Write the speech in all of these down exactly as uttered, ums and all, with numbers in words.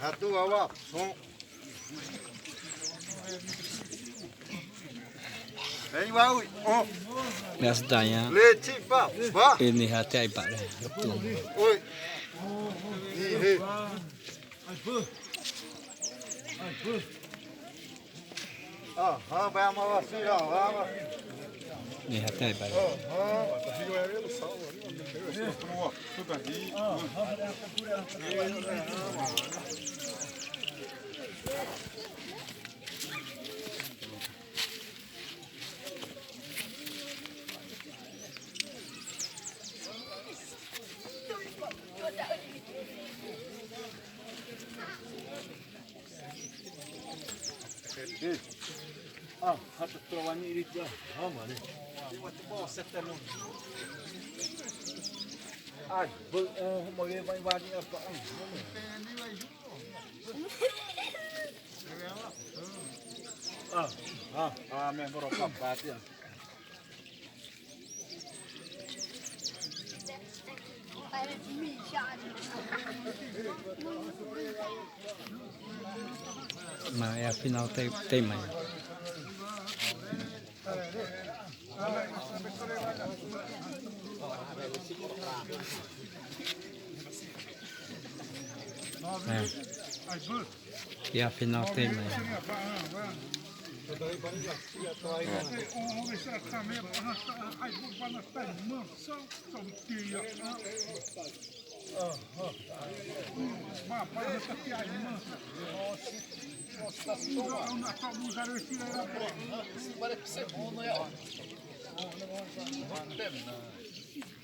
Hatu awa, sõ. Ei, wa, ui, õ. Miss Diane. Leti, ba, ba. Ĩnhi'ã te aibâ ré. Ui. Ĩhe. Aha, bâ ma wa si ra, wa ma. Ĩnhi'ã te aibâ ré. Aha. Ah, hata trowani rita, ah, mare. Iwa tu ba sete no. Ai, bu, eh, mo ye vai wani apa, ah. Ah, ah, ah, me moro papatia. Ma é a final tem, tem mais. É. E a final tem mais.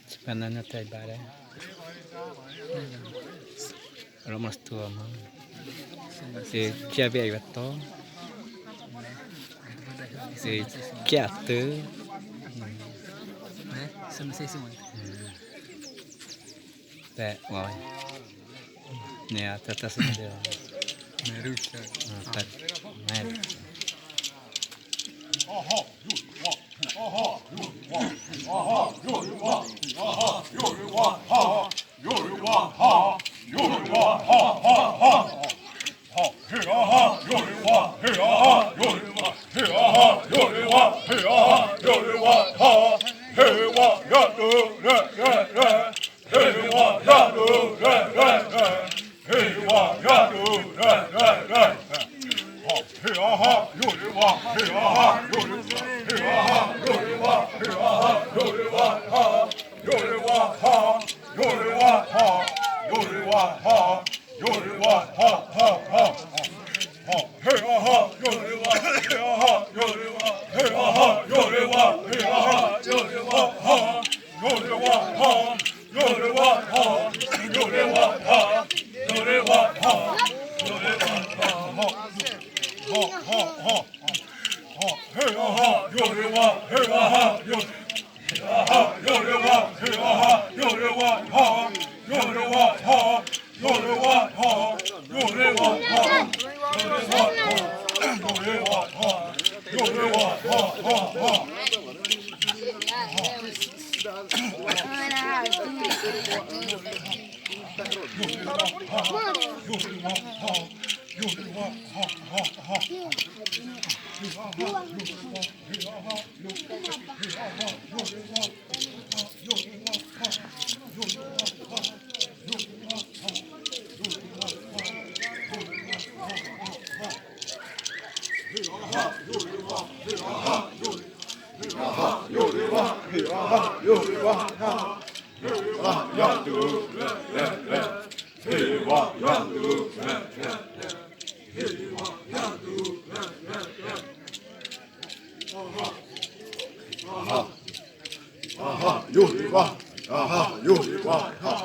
Sipana na te aibâ ré. Roma stua ma. Se tia ve aivato. Se tia tu. Né? Você não sei se muito. Te, oi. Né, a tata se deu. Merucha. Ah, tá. Merucha. Aha, yore wa, aha, yore wa, ha.